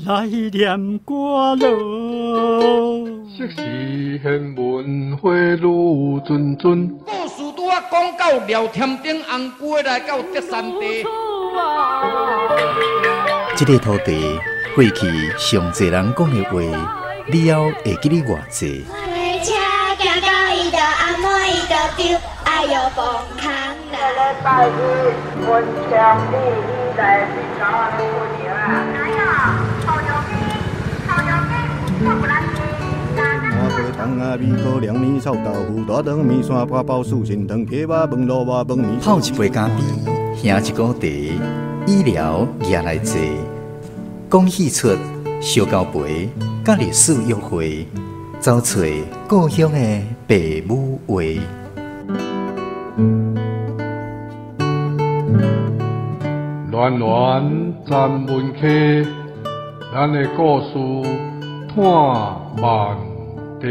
來念歌囉。昔時玄文花女谆谆。故事拄仔講到廖添丁紅龜來到德山地。這个土地過去上濟人講的話，了後會記得偌濟？泡一杯咖啡，喝一股茶，医疗也来坐，讲戏出烧交陪，佮历史约会，走揣故乡的爸母话。恋恋咱文溪，咱的故事伴万地。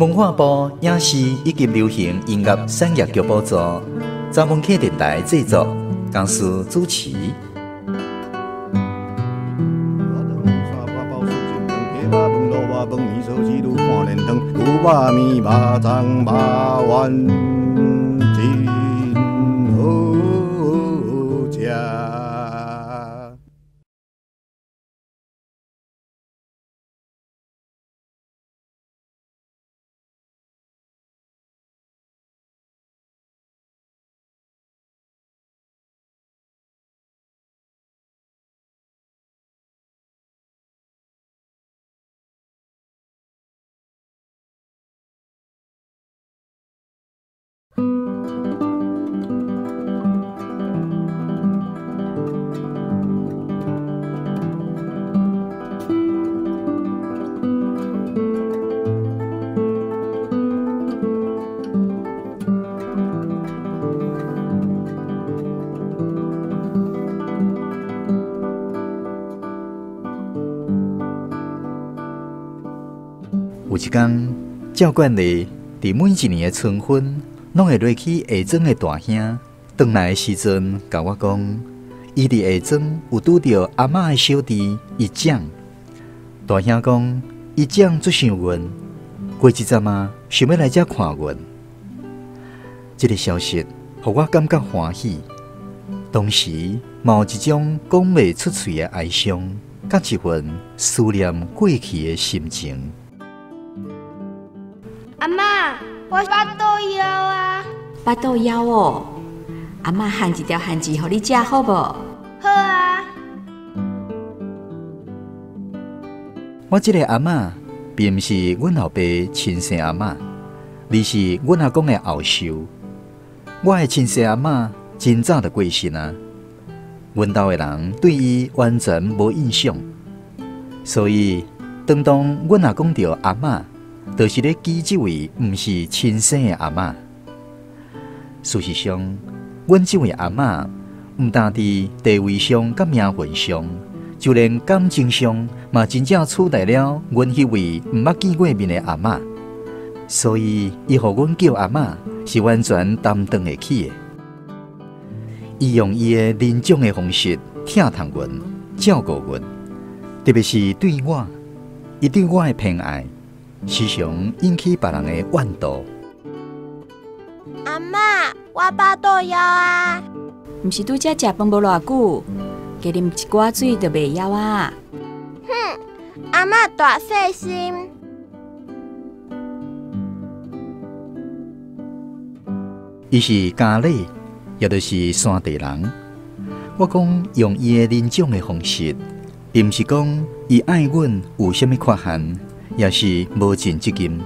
文化部影视以及流行音乐产业局补助，查文客电台制作，公司主持。有一天，照惯例，伫每一年的春分，拢会落去下庄的大兄转来的时阵，共我讲，伊伫下庄有拄著阿嬷的小弟伊长。大兄讲，伊长足想阮，过一阵仔想欲来遮看阮。这个消息，予我感觉欢喜，同时嘛有一种讲袂出喙的哀伤，佮一份思念过去的心情。阿嬷，我腹肚枵啊！腹肚枵哦，阿嬷烘一条番薯予你食好无？好啊。我这个阿嬷并毋是阮老爸亲生阿嬷，而是阮阿公的后寿。我的亲生阿嬷真早就过身啊，阮兜的人对伊完全无印象，所以当当阮阿公著阿嬷，就是咧记这位毋是亲生的阿嬷。事实上，阮这位阿嬷毋但伫地位上佮名分上，就连感情上嘛真正取代了阮彼位毋捌见过面的阿嬷。所以，伊予阮叫阿嬷是完全担当会起的。伊用伊的临终的方式疼痛阮、照顾阮，特别是对我，伊对我的偏爱，时常引起别人的怨妒。阿嬷，我腹肚枵啊！毋是拄才食饭无偌久，加啉一寡水就袂枵啊。哼，阿嬷大细心。伊是家里，也就是山地人。我讲用伊的临终的方式，并毋是讲伊爱阮有啥物缺陷，也是无尽责任，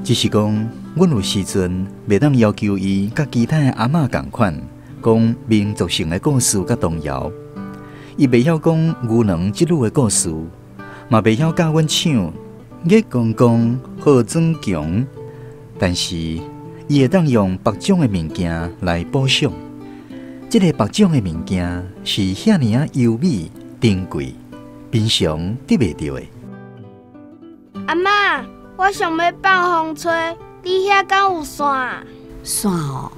只是讲阮有时阵袂当要求伊佮其他的阿嬷仝款，讲民族性的故事佮童谣。伊袂晓讲牛郎织女的故事，嘛袂晓教阮唱月公公好装强，但是伊会当用别种的物件来补偿。这个别种的物件是遐尔仔优美、珍贵，平常得袂著的。阿嬷，我想欲放风吹，你遐敢有线？线哦，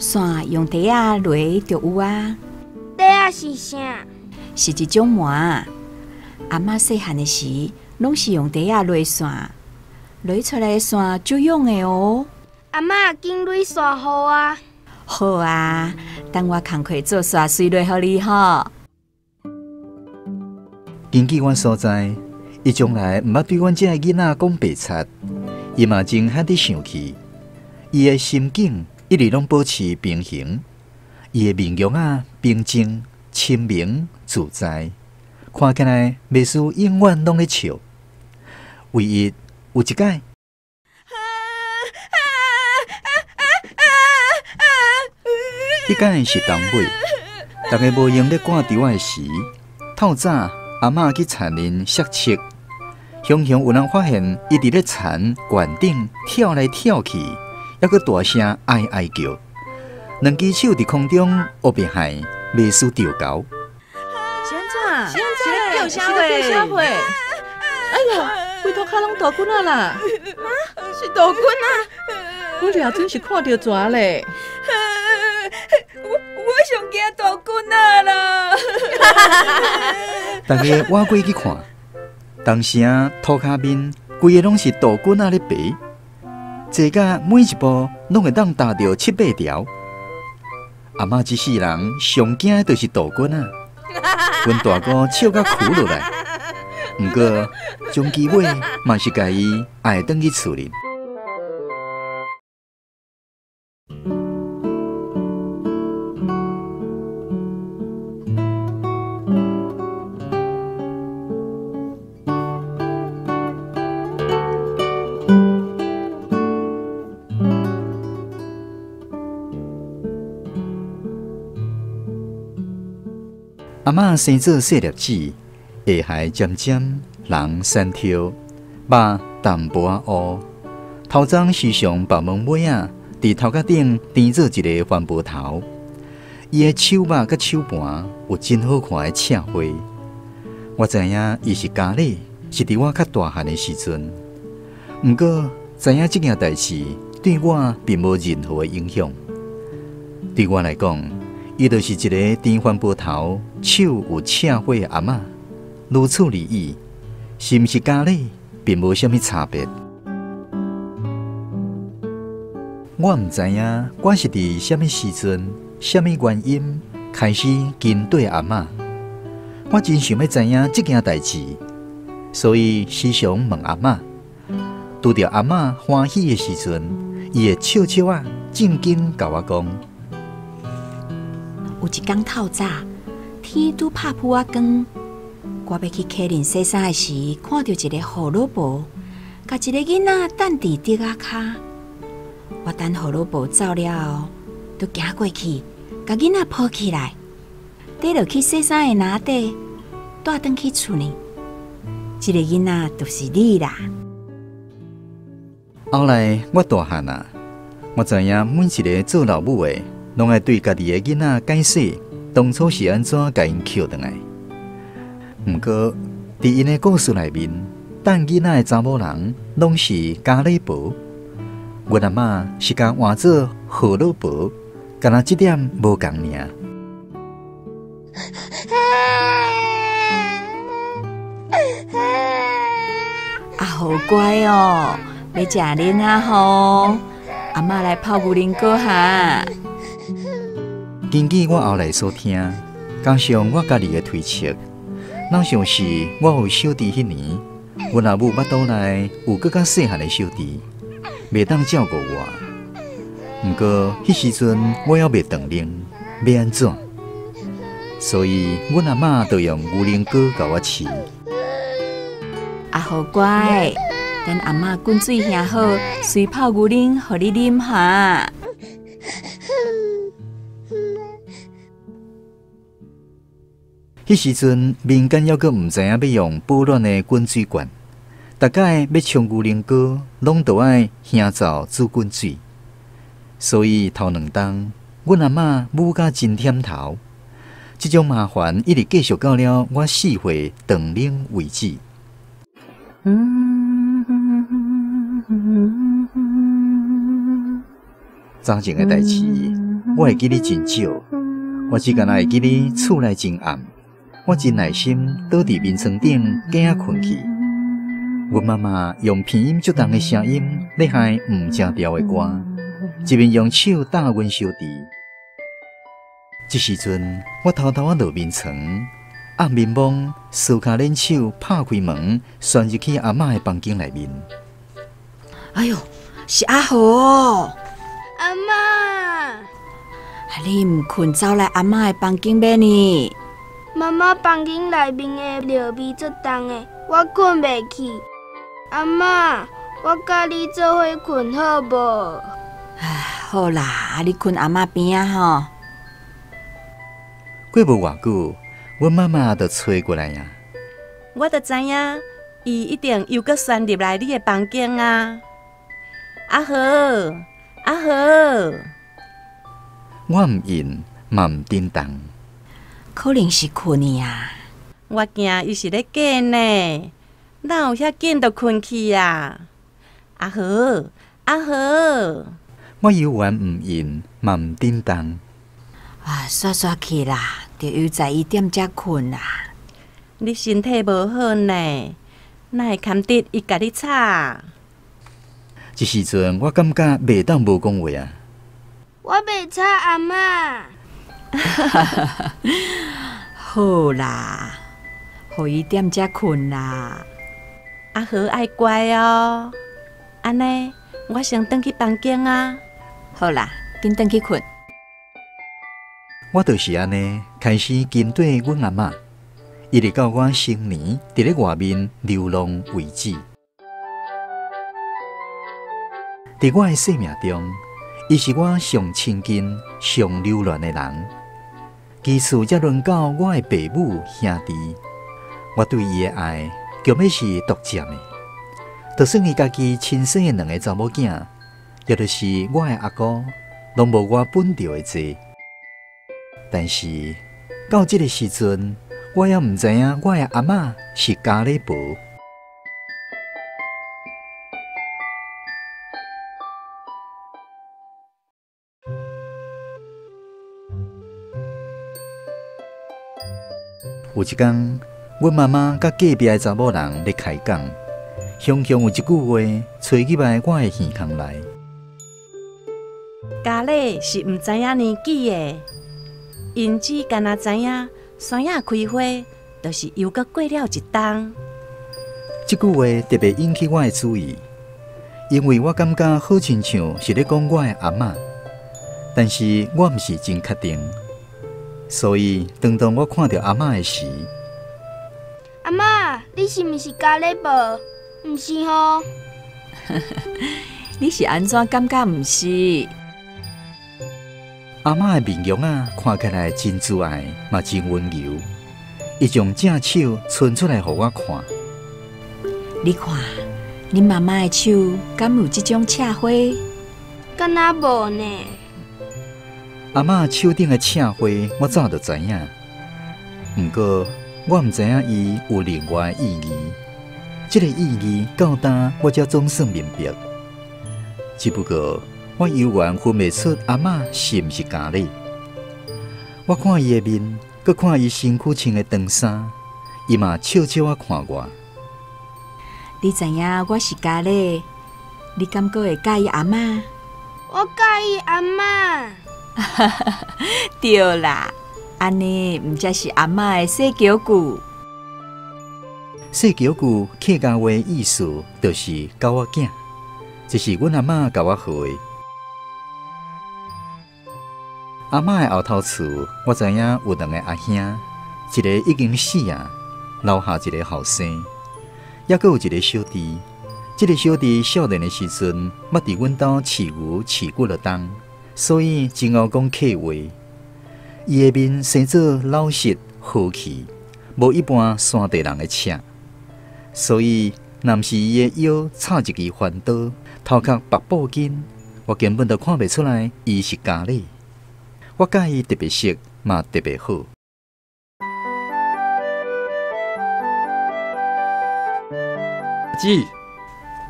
线用袋仔螺就有啊。袋仔是啥？是一种麻。阿嬷细汉的时，拢是用袋仔螺线，螺出来的线足勇的哦。阿嬷，紧螺线予我。好啊，等我工课做煞，随螺予你吼。根据阮所知，伊从来毋捌对阮这个囡仔讲白贼，伊嘛真罕伫生气。伊的心境一直拢保持平衡，伊的面容仔平静、清明、自在，看起来袂输永远拢咧笑。唯一有一摆，彼摆是冬尾，逐家无闲咧赶猪仔的时，透早阿嬷去田林摔粟，雄雄有人发现伊伫咧田悬顶跳来跳去，犹阁大声哀哀叫，两支手伫空中乌白害，袂输著猴。是按怎？是按怎？是咧叫啥货？哎哟，规涂跤拢大滚仔啦！啊，是大滚仔！我掠准是看著蛇咧。我上惊大滚仔啦！大家倚过去看，当时啊，涂跤面规个拢是大滚仔咧爬，坐甲每一步拢会当踏著七八条。阿嬷这世人上惊的就是大滚仔，阮大姑笑甲哭落来。毋过终其尾嘛是共伊爱转去厝里。阿嬷生做细粒子，下頦尖尖，人瘦挑，肉淡薄仔乌，头鬃时常绑毛尾仔，伫头壳顶缠做一个帆布头。伊的手肉佮手盘有真好看的赤花。我知影伊是佳丽，是伫我较大汉的时阵。毋过知影这件代志对我并无任何的影响。对我来讲，伊就是一个缠帆布头、手有赤花的阿嬷，如此而已，是毋是佳丽，并无啥物差别。我毋知影我是伫啥物时阵、啥物原因开始跟缀阿嬷。我真想欲知影这件代志，所以时常问阿嬷。拄著阿嬷欢喜的时阵，伊会笑笑仔正经共我讲。有一工透早，天拄拍浡仔光，我欲去溪林洗衫的时，看著一个胡老婆，共一个囡仔等伫竹仔跤。我等胡老婆走了后，就行过去，共囡仔抱起来，缀落去洗衫的篮底，带转去厝里。这个囡仔就是你啦。后来我大汉啊，我知影每一个做老母的，拢爱对家己的囡仔解释当初是按怎共𪜶捡转来。毋过，伫𪜶的故事内面，等囡仔的查某人拢是家里婆，阮阿嬷是共换做何老婆，敢若这点无仝尔。啊，好乖哦，欲食奶仔吼，阿嬷来泡牛奶膏哈。根据我后来所听，加上我家己的推测，若像是我有小弟彼年，阮阿母腹肚内有阁较细汉的小弟，袂当照顾我。毋过彼时阵我犹袂断奶，欲按怎？所以阮阿嬷就用牛奶膏共我饲。阿好乖，等阿嬷滚水下好，随泡牛奶予你啉哈。彼时阵民间犹阁毋知影欲用保暖的滚水罐，逐摆欲冲牛奶膏，拢著爱燃灶煮滚水。所以头两冬，阮阿嬷母甲真忝头。这种麻烦一直继续到了我4岁断奶为止。早前的代志，我會記得真少，我只敢若會記得厝內真暗，我真耐心倒佇眠床頂，囝仔睏去。阮媽媽用鼻音足重的聲音咧嗨毋正調的歌，一面用手搭阮小弟。這時陣，我偷偷仔落眠床，掩眠網，趖跤鏈手，拍開門，竄入去阿嬤的房間內面。哎喲，是阿豪哦！阿嬤，啊，你毋睏走來阿嬤的房間欲呢？媽媽房間內面的尿味足重的，我睏袂去。阿嬤，我佮你做伙睏好無？啊，好啦，你睏阿嬤邊仔吼。過無偌久，阮媽媽就揣過來啊。我就知影，伊一定又閣鑽入來你的房間啊！阿豪，阿豪，我毋應，嘛毋振動。可能是睏去啊！我驚伊是咧假呢，哪有遐緊就睏去啊？阿豪，阿豪，我猶原毋應，嘛毋振動。啊，煞煞去啦，就悠哉伊踮遮睏啦。你身體無好呢，哪會堪得伊共你吵？這時陣我感覺袂當無講話啊！我袂吵阿嬤。好啦，予伊踮遮睏啦。阿豪愛乖哦，按呢我先轉去房間啊。好啦，緊轉去睏。我就是按呢，開始跟綴阮阿嬤，一直到我成年，佇咧外面流浪為止。佇我的生命中，伊是我上親近、上留戀的人。其次才輪到我的爸母兄弟。我對伊的愛，強欲是獨佔的。就算伊家己親生的兩个查某囝，也就是我的阿姑，攏無我分著的濟。但是到這个時陣，我猶毋知影我的阿嬤是咖喱婆。有一工，阮媽媽佮隔壁的查某人咧開講，雄雄有一句話吹入來我的耳孔內。咖喱是毋知影年紀的，𪜶只敢若知影山野開花，就是又閣過了一冬。這句話特別引起我的注意，因為我感覺好親像是咧講我的阿嬤，但是我毋是真確定。所以，當我看著阿嬤的時，阿嬤，你是毋是咖喱婆？毋是吼？你是按怎感覺毋是？阿嬤的面容啊，看起來真慈愛，嘛真溫柔。伊將正手伸出來予我看。你看，恁媽媽的手敢有這種赤花？敢若無呢？阿嬤手頂的赤花，我早就知影。毋過，我毋知影伊有另外的意義。這个意義到今我才總算明白。只不過，我猶原分袂出阿嬤是毋是咖喱。我看伊的面，閣看伊身軀穿的長衫，伊嘛笑笑仔看我。你知影我是咖喱，你敢閣會佮意阿嬤？我佮意阿嬤。對啦，按呢毋才是阿嬤的洗腳句。洗腳句客家話意思就是狗仔囝，這是阮阿嬤共我號的。阿嬤的後頭厝，我知影有兩个阿兄，一个已經死啊，留下一个後生，猶閣有一个小弟。這个小弟少年的時陣，捌佇阮兜飼牛飼幾落冬，所以真𠢕講客話。伊的面生做老實和氣，無一般山地人的赤，所以若毋是伊的腰插一支番刀，頭殼縛布巾，我根本就看袂出來伊是咖喱。我佮伊特別熟，嘛特別好。姊，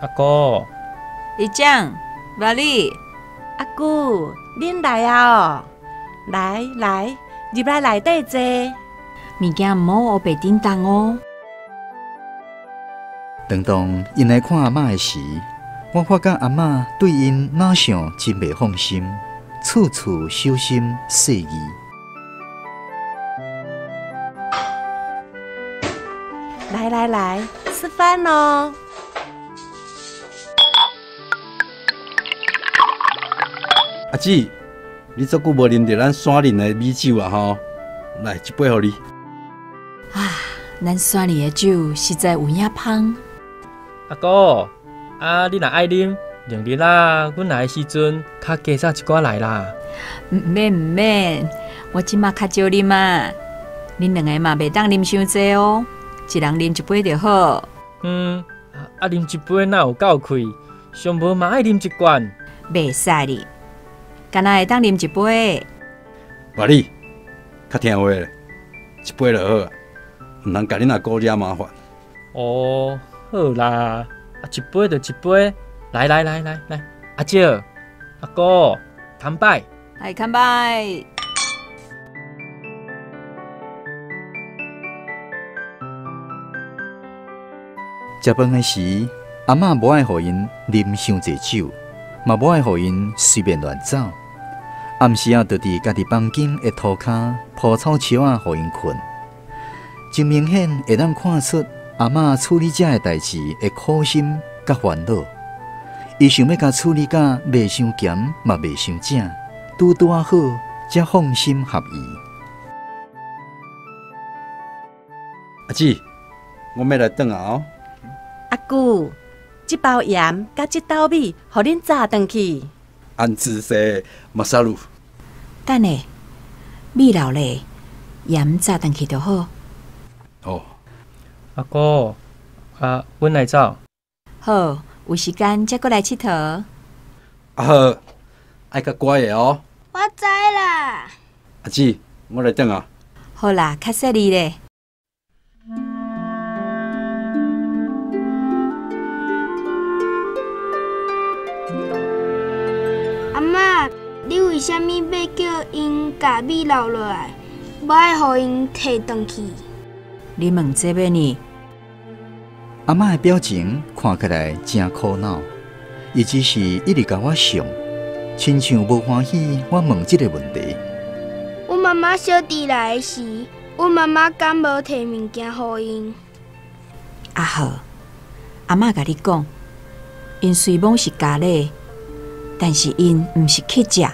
阿姑，姨丈，瑪麗，阿姑，恁來啊！哦，來來，入來內底坐。物件毋好烏白叮當哦。當當𪜶來看阿嬤的時，我發覺阿嬤對𪜶若像真袂放心，處處小心細膩。來來來，吃飯囉！阿姊，你足久無啉著咱山林的米酒啊吼！來，一杯予你。啊，咱山裡的酒實在有影芳。阿姑，啊，你若愛啉，明日啊，阮來的時陣，較加早一寡來啦。毋免毋免，我這馬較少啉啊。恁兩個嘛袂當啉傷濟哦，一人啉一杯就好。嗯，啊，啉一杯哪有夠氣？上無嘛愛啉一罐。袂使哩，敢若會當啉一杯。茉莉，較聽話咧，一杯就好啊，毋通共恁阿姑惹麻煩。哦，好啦，啊，一杯就一杯，來來來來來，阿姐、阿姑，乾杯！來乾杯！食飯的時，阿嬤無愛予𪜶啉傷濟酒，嘛無愛予𪜶隨便亂走。暗時仔就佇家己房間的塗跤鋪草欹仔，予𪜶睏。真明顯會當看出阿嬤處理這个代誌的苦心佮煩惱。伊想欲共處理甲袂傷鹹，嘛袂傷正，拄拄仔好，才放心合伊。阿姊，我欲來轉啊哦。阿姑，這包鹽佮這斗米，予恁炸轉去。按姿勢，馬薩魯。等下，米留咧，鹽炸轉去就好。哦，阿姑，啊，阮來走。好，有時間才閣來𨑨迌。阿好，愛較乖的哦。我知啦。阿姊，我來轉啊。好啦，較細膩咧。阿嬤，你為啥物欲叫𪜶共米留落來，無愛予𪜶提轉去？你問這欲呢？阿嬤的表情看起來誠苦惱，伊只是一直共我笑，親像無歡喜我問這个問題。阮媽媽小弟來的時，阮媽媽敢無提物件予𪜶？阿好，阿嬤共你講，𪜶雖罔是咖喱，但是𪜶毋是乞食。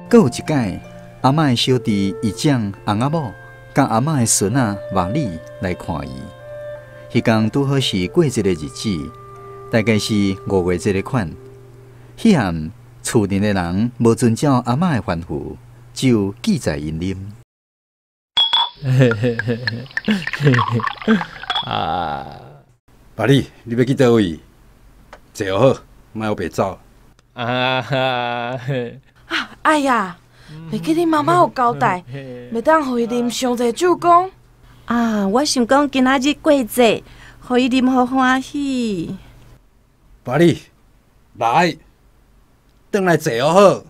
閣有一擺，阿嬤的小弟姨丈翁仔某，佮阿嬤的孫仔茉莉來看伊。彼工拄好是過節的日子，大概是五月節的款。彼暗厝內的人無遵照阿嬤的吩咐，酒記在𪜶啉。啊！茉莉，你欲去佗位？坐好，莫烏白走。啊哈！啊，哎呀，袂記你媽媽有交代，袂當予伊啉傷濟酒講。啊，我想講今仔日過節，予伊啉予歡喜。茉莉，來，轉來坐好。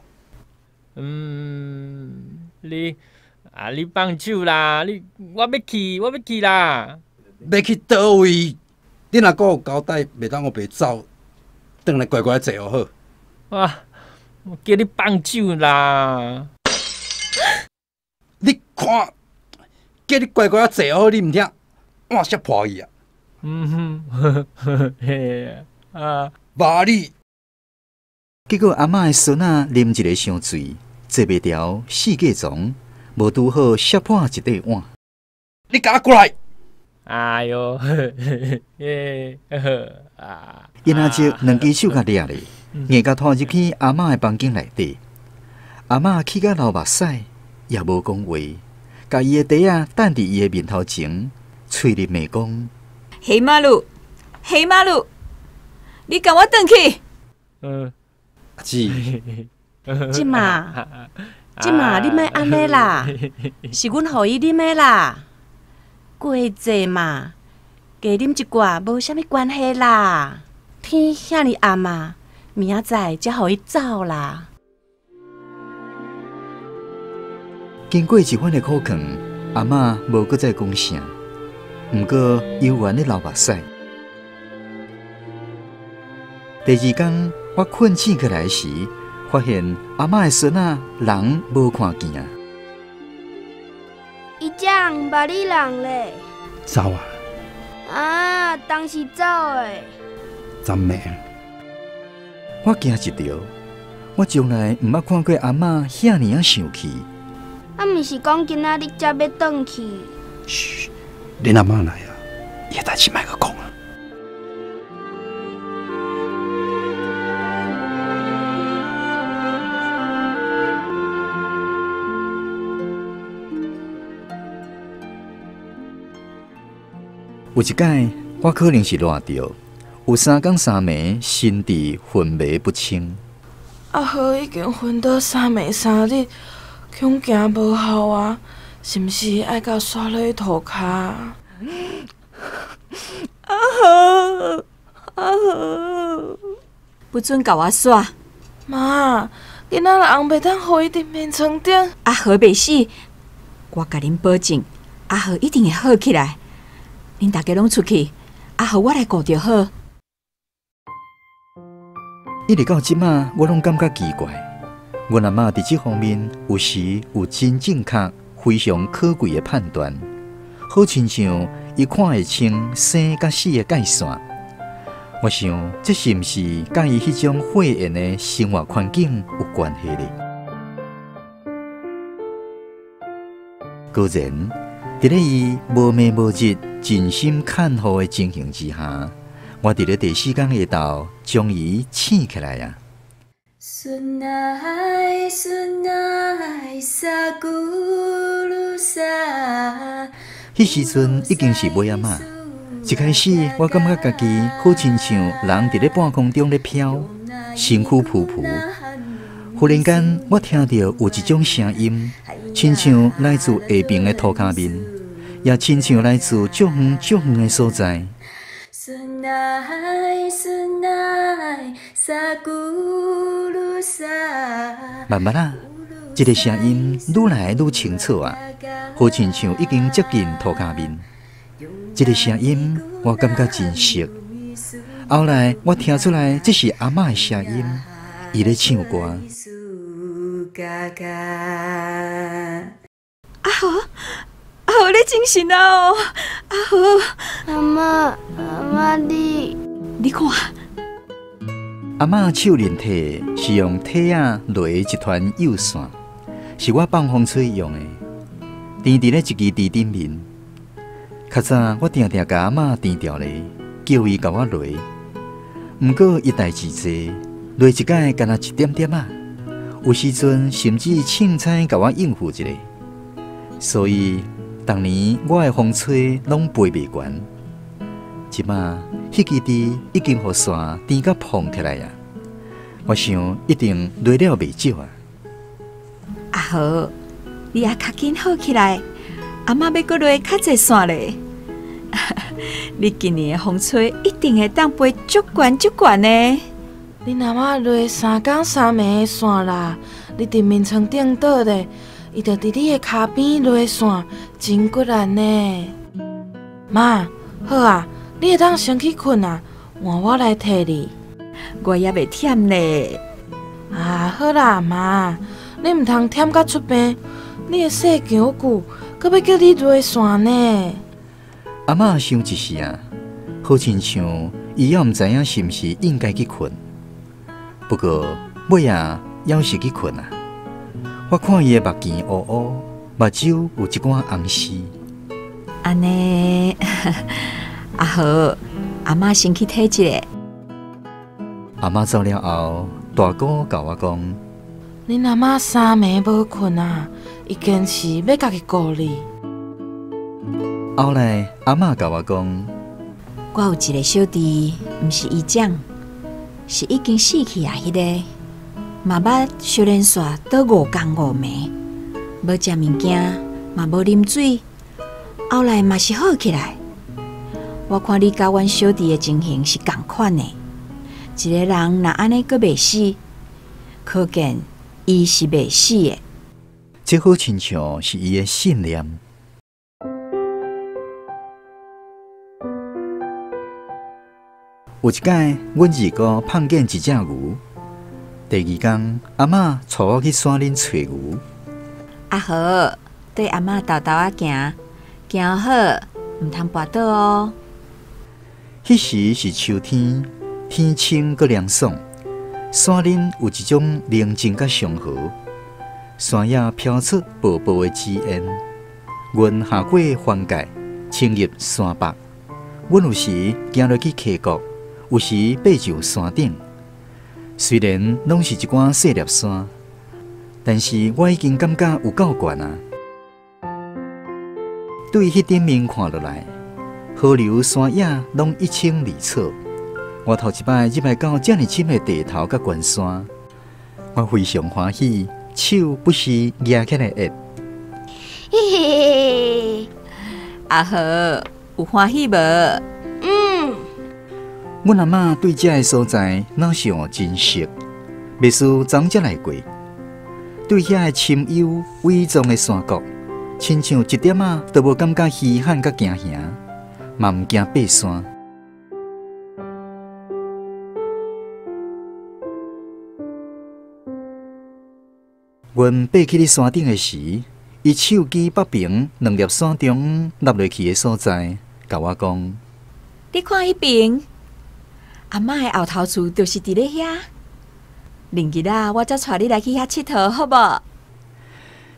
嗯，你啊，你放手啦！你，我欲去，我欲去啦。欲去佗位？恁阿姑有交代，袂當烏白走，轉來乖乖坐好。哇！我叫你放手啦！你看，叫你乖乖坐好，你毋聽，碗摔破去啊！嗯哼，嘿啊，茉莉。結果阿嬤的孫仔啉一个傷醉，坐袂牢，四界撞，無拄好摔破一塊碗。你共我過來！哎喲，嘿，啊！𪜶阿叔兩支手共掠咧，硬共拖入去阿嬤的房間內底。阿嬤氣甲流目屎，也無講話，共伊的袋仔擲佇伊的面頭前，喙裡罵講：黑馬路，黑馬路，你共我轉去！嗯，阿姊，這馬，這馬，你莫按呢啦，是阮予伊啉的啦。過節嘛，加啉一寡無啥物關係啦。天遐爾暗啊，明仔载才予伊走啦。经过一番的苦劝，阿嬷无阁再讲啥，毋过犹原咧流目屎。第二天，我困醒起来时，发现阿嬷的孙仔人无看见啊。伊这毋捌你人咧。走啊！啊，当时走的。昨暝。我惊一跳，我从来毋捌看过阿嬷遐尔仔生气。啊，毋是讲今仔日才欲转去？嘘，恁阿嬷来啊，伊的代志莫阁讲啊。有一摆，我可能是热著，有3工3暝神智昏迷不清。阿和已经昏倒3暝3日，恐惊无效啊！是毋是爱共煞落去涂跤？阿和，阿和，不准共我煞！妈，囡仔人袂当予伊伫眠床顶。阿和袂死，我共恁保证，阿和一定会好起来。恁大家拢出去，阿和我来顾就好。一直到这马，我拢感觉奇怪。阮阿嬷伫这方面有时有真正确、非常可贵的判断，好亲像伊看会清生佮死的界线。我想，这是毋是佮伊彼种血缘的生活环境有关系呢？果然，伫咧伊无暝无日、尽心看护的情形之下，我伫咧第四工下昼将伊醒起来啊！孙爱孙爱萨咕噜萨。彼时阵已经是尾仔仔，一开始我感觉家己好亲像人伫咧半空中咧飘，身躯浮浮。忽然间，我听著有一种声音，亲像来自下爿的涂跤面，也亲像来自足远足远的所在。孙爱孙爱萨咕噜萨。慢慢啊，这个声音愈来愈清楚啊，好亲像已经接近涂跤面。这个声音我感觉真熟。后来我听出来，这是阿嬷的声音，伊咧唱歌。阿和，阿和，你精神啊！阿和，阿嬷，阿嬷你，你看，阿嬷手链体是用铁仔螺一团幼线，是我放风吹用的，缠伫咧一支猪顶面。较早我定定共阿嬷缠掉咧，叫伊共我螺。毋过伊代志济，螺一摆干焦一点点仔，有时阵甚至凊彩共我应付一下。所以，逐年我的风吹拢飞袂悬。这马，彼支猪已经予线缠甲膨起来啊！我想一定螺了袂少啊。阿和，你也较紧好起来，阿嬷欲阁螺较济线咧。你今年的风吹一定会当飞足悬足悬的。恁阿嬷螺3工3暝的线啦，你伫眠床顶倒咧，伊就伫你的跤边螺线，真骨力呢。妈，好啊，你会当先去睏啊，换我来替你。我也袂忝咧。啊，好啦，妈，你毋通忝甲出病，你会细桥久，阁欲叫你螺线呢。阿嬷想一时啊，好亲像伊也毋知影是毋是应该去睏。不过尾仔犹是去睏啊。我看伊的目镜乌乌，目睭有一寡红丝。按呢，阿和，阿嬷先去体一下。阿嬷走了后，大姑共我讲：恁阿嬷3暝无睏啊，伊坚持欲家己顾你。后来阿嬷共我讲：我有一个小弟，毋是姨丈，是已经死去啊，彼个嘛捌相连续倒5工5暝，无食物件，嘛无啉水，后来嘛是好起来。我看你佮阮小弟的情形是仝款的，一个人若按呢閣袂死，可見伊是袂死的。這好親像是伊的信念。有一擺，阮二姑碰見一隻牛。第二工，阿嬤帶我去山頂揣牛。阿豪，綴阿嬤沓沓仔行，行好，毋通跋倒哦。彼時是秋天，天清閣涼爽，山頂有一種寧靜佮祥和。山野飄出薄薄的紫煙，阮下過翻界，衝入山北。阮有時行落去溪谷，有時爬上山頂。雖然攏是一寡細粒山，但是我已經感覺有夠懸啊！對彼頂面看落來，河流山野攏一清二楚。我頭一擺入來到遮爾深的地頭佮懸山，我非常歡喜，手不時舉起來按。嘿嘿，阿豪有歡喜無？嗯。阮阿嬤對這个所在老想真熟，袂輸昨才來過。對遐个深幽偉壯的山谷，親像一點仔都無感覺稀罕佮驚嚇，嘛毋驚爬山。阮爬去咧山頂的時，伊手指北邊兩粒山中央凹落去的所在，共我講：你看彼邊，阿嬤的後頭厝就是佇咧遐。禮日仔，我才帶你來去遐𨑨迌，好無？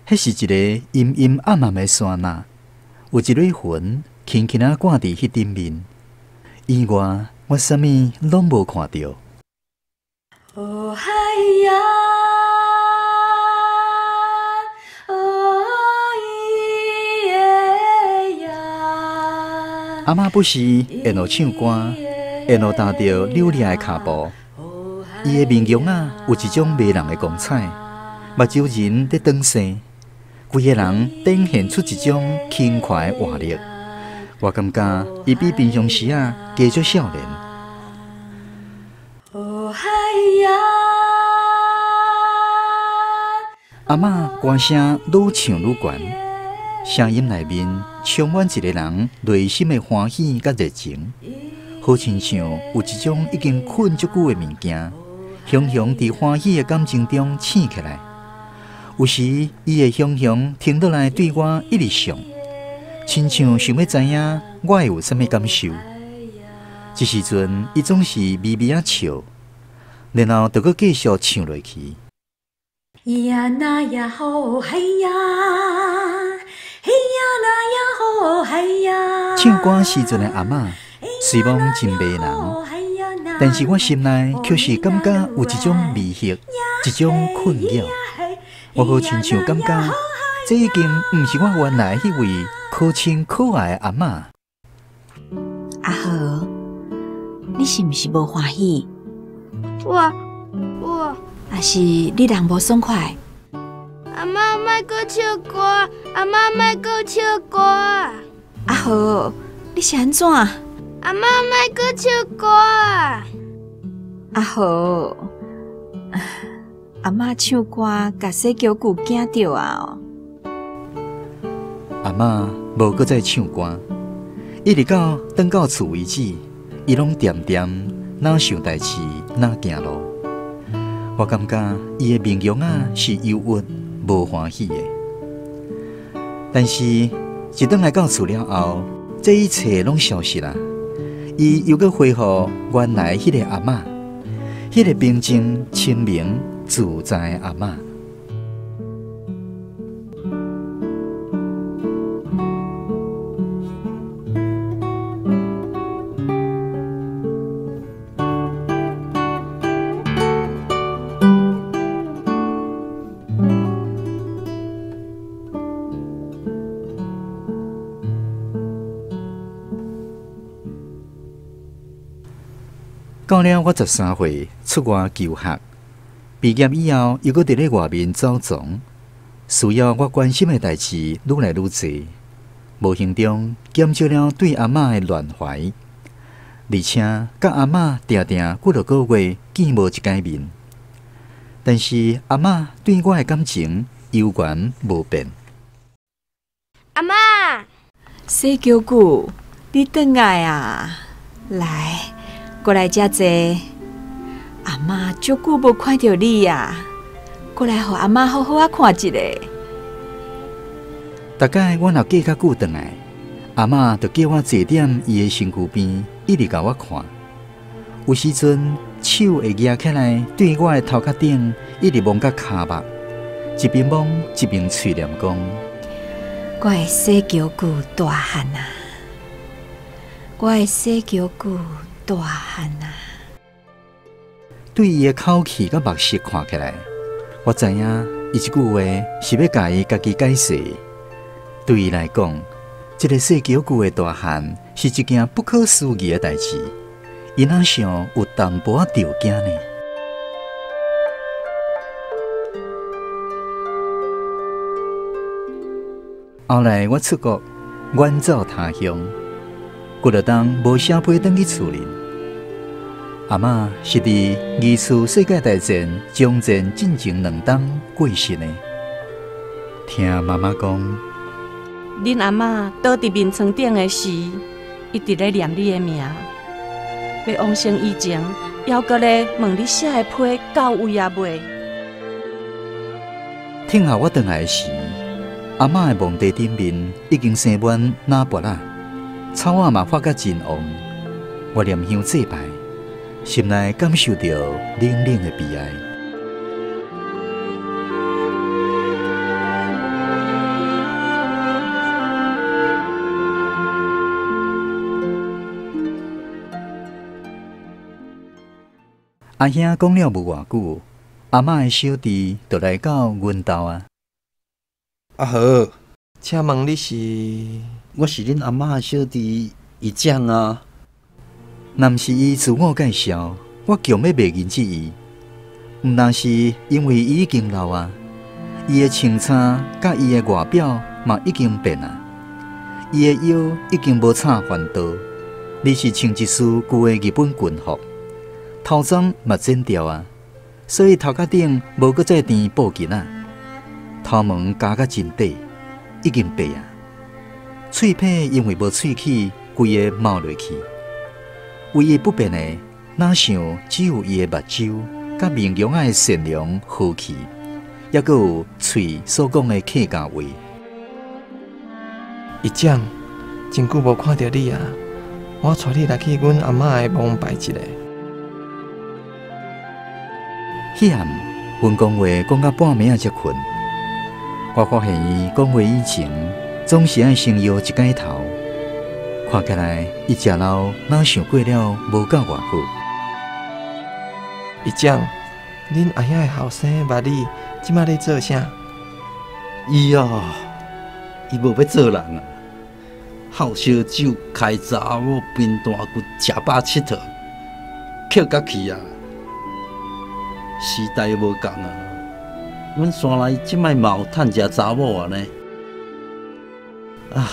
彼是一個陰陰暗暗的山林，有一蕊雲輕輕仔掛佇彼頂面。以外，我啥物攏無看著。哦嗨呀，哦耶呀！阿嬤不時沿路唱歌，沿路踏著扭掠的跤步。伊的面容仔有一種迷人的光彩，目睭仁咧轉生，規个人展現出一種輕快的活力。我感覺伊比平常時仔加足少年。哦嗨呀！阿嬤歌聲愈唱愈懸，聲音內面充滿一個人內心的歡喜佮熱情，好親像有一種已經睏足久的物件，雄雄佇歡喜的感情中醒起來。有時伊會雄雄停落來對我一直笑，親像想欲知影我會有啥物感受。這時陣伊總是微微仔笑，然後就閣繼續唱落去。呀那呀吼嗨呀，嘿呀那呀吼嗨呀。唱歌時陣的阿嬤雖罔真迷人，但是我心內卻是感覺有一種迷惑，一種困擾。我好親像感覺，這已經毋是我原來彼位可親可愛的阿嬤。阿豪，你是毋是無歡喜？我。抑是你人無爽快？阿嬤莫閣唱歌，阿嬤莫閣唱歌。阿豪，你是按怎？阿嬤莫閣唱歌。阿豪，阿嬤唱歌，共洗腳具驚著啊！阿嬤無閣再唱歌，一直到轉到厝為止，伊攏恬恬，若想代誌，若行路。我感覺伊的面容仔是憂鬱、無歡喜的。但是，一轉來到厝了後，這一切攏消失啦。伊又閣恢復原來彼个阿嬤，彼个平靜、清明、自在的阿嬤。到了我13歲出外求學，畢業以後又閣佇咧外面走傱，需要我關心的代誌愈來愈濟，無形中減少了對阿嬤的戀懷。而且佮阿嬷定定幾落個月見無一擺面。但是阿嬷對我的感情猶原無變。阿嬷，細喬姑，你轉來啊！來，過來遮坐。阿嬷足久無看著你啊，過來予阿嬷好好仔看一下。大概我若過較久轉來，阿嬷就叫我坐踮伊的身軀邊，一直共我看。有時陣手會舉起來，對我的頭殼頂一直摸甲跤目，一邊摸一邊喙念講：我的細喬姑大漢啊，我的細喬姑大漢啊。對伊的口氣佮目色看起來，我知影伊這句話是欲共伊家己解釋。對伊來講，這个細喬姑的大漢是一件不可思議的代誌。伊哪想有淡薄仔著驚呢？後來我出國遠走他鄉，幾落冬無寫批轉去厝裡。阿嬤是佇二次世界大戰終戰進前兩冬過身的。聽媽媽講，恁阿嬤倒佇眠床頂的時，一直咧念你的名。欲往生以前，猶閣咧問你寫的批到位啊未？聽候我轉來時，阿嬤的墓地頂面已經生滿藍葉仔，草仔嘛發甲真旺。我念香祭拜，心內感受著冷冷的悲哀。阿兄講了無偌久，阿嬤的小弟就來到阮兜啊。阿和，請問你是？我是恁阿嬤的小弟伊長啊。若毋是伊自我介紹，我強欲袂認得伊。毋但是因為伊已經老啊，伊的穿衫佮伊的外表嘛已經變啊，伊的腰已經無插環刀，而是穿一束舊的日本軍服。頭鬃嘛剪掉啊，所以頭殼頂無閣再纏布巾仔，頭毛咬甲真短，已經白啊。喙伻因為無喙齒，規个冒落去。唯一不變的，若像只有伊的目睭，佮面容仔的善良和氣，抑閣有喙所講的客家話。伊長，真久無看著你啊！我帶你來去阮阿嬤的墓拜一下。彼暗，阮講話講到半暝仔才睏。我發現伊講話以前，總是愛先搖一擺頭，看起來伊食老若像過了無夠偌好。伊長，恁阿兄的後生捌你，這馬咧做啥？伊哦，伊無欲做人啊，好燒酒、開查某、貧大骨、食飽𨑨迌，捡甲去啊！時代無仝啊，阮山內這擺嘛有趁食查某啊呢。啊，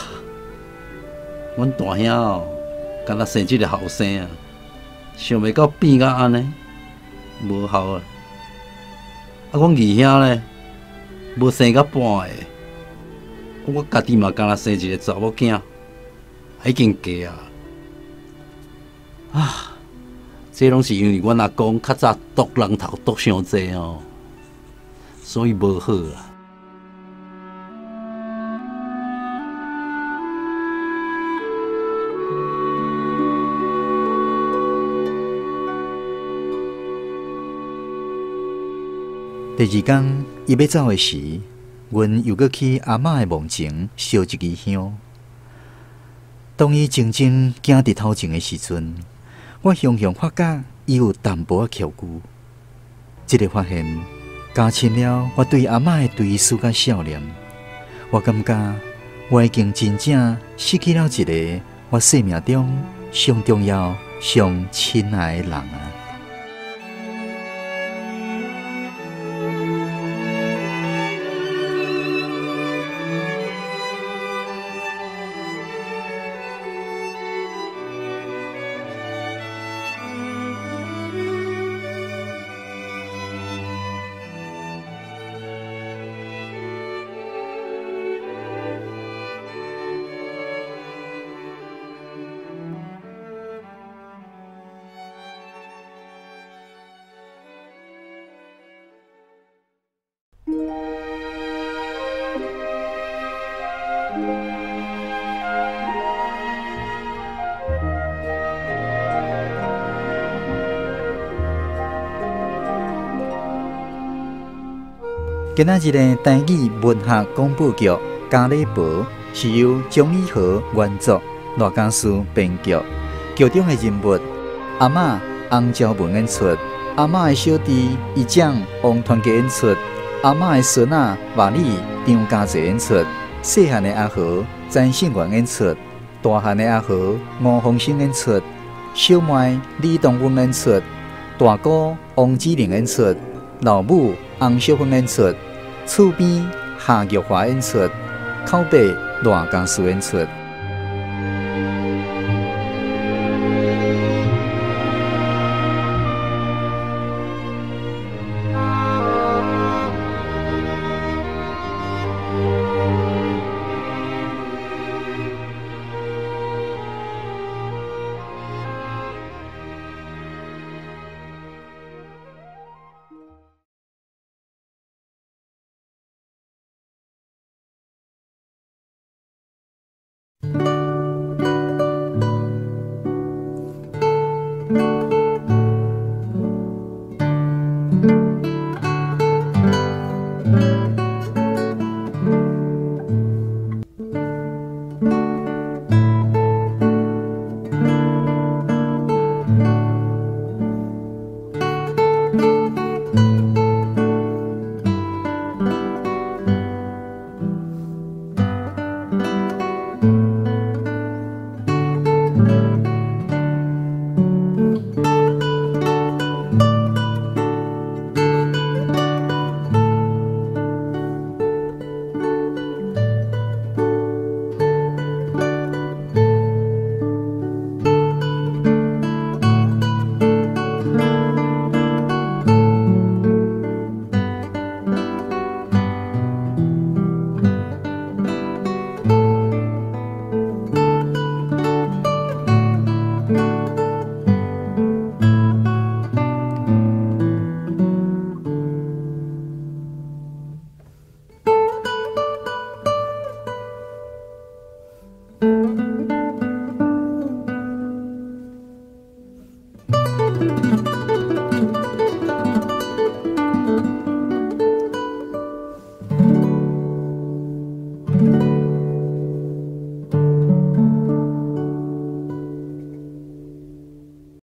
阮大兄哦，敢若生這个後生啊，想袂到變甲按呢，無效啊。啊，阮二兄呢，無生甲半个，我家己嘛敢若生一个查某囝，已經嫁啊。啊！這攏是因為阮阿公較早毒人頭毒傷濟哦，所以無好啊。第二工，伊欲走的時，阮又閣去阿嬤的墓前燒一支香。當伊靜靜行佇頭前的時陣，我雄雄發覺伊有淡薄仔抾舊。這个發現加深了我對阿嬤的追思佮想念。我感覺我已經真正失去了一个我生命中上重要、上親愛的人啊！今仔日的台語文學廣播劇《咖喱婆》是由張以和原作，賴家書編劇。劇中的人物阿嬤洪昭文演出，阿嬤的小弟姨丈王團結演出，阿嬤的孫仔瓦里張家濟演出，細漢的阿和詹勝元演出，大漢的阿和吳鳳生演出，小妹李東文演出，大哥王子玲演出，老母洪淑芬演出，厝邊夏玉華演出，口白賴家書演出。